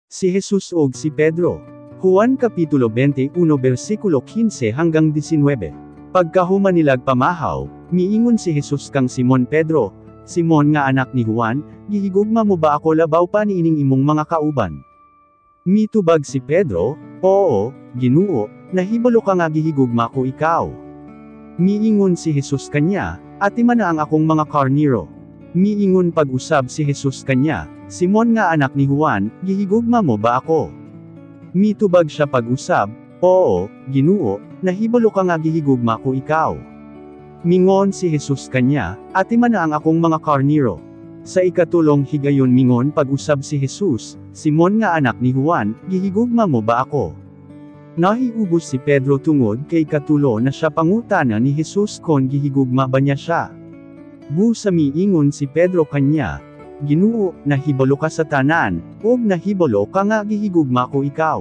Si Jesus ug si Pedro. Juan Kapitulo 21 versikulo 15 hanggang 19. Pagkahuman nilag pamahaw, miingon si Jesus kang Simon Pedro, "Simon nga anak ni Juan, gihigugma mo ba ako labaw pa niining imong mga kauban?" Mitubag si Pedro, "Oo, Ginoo, nahibalo ka nga gihigugma ko ikaw." Miingon si Jesus kanya, "Atimana ang akong mga karniro." Miingon pag-usab si Jesus kanya, "Simon nga anak ni Juan, gihigugma mo ba ako?" Mitubag siya pag-usab, "Oo, Ginoo, nahibalo ka nga gihigugma ko ikaw." Mingon si Jesus kanya, "Atimana ang akong mga karniro." Sa ikatulong higayon mingon pag-usab si Jesus, "Simon nga anak ni Juan, gihigugma mo ba ako?" Nahiubos si Pedro tungod kay katulo na siya pangutana ni Jesus kon gihigugma ba niya siya. Busa miingon si Pedro kanya, "Ginoo, nahibalo ka sa tanan, ug nahibalo ka nga gihigugma ko ikaw."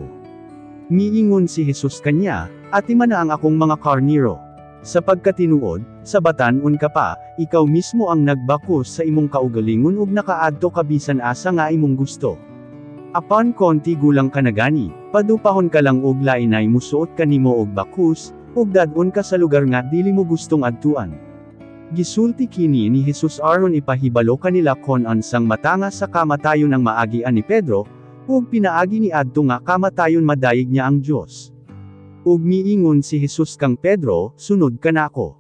Miingon si Jesus kanya, "Atimana ang akong mga karniro. Sa pagkatinuod, sa batan-on ka pa, ikaw mismo ang nagbakos sa imong kaugalingon ug nakaadto ka bisan asa nga imong gusto. Apan kon tigulang ka na gani, padupahon ka lang og lainay musuot kanimo og bakus, ug dad-on ka sa lugar nga dili mo gustong adtuan." Gisulti kini ni Jesus aron ipahibalo kanila kon unsang matanga sa kamatayon ang maagian ni Pedro, ug pinaagi ni adto nga kamatayon madayeg niya ang Dios. Ug miingon si Jesus kang Pedro, "Sunod ka nako."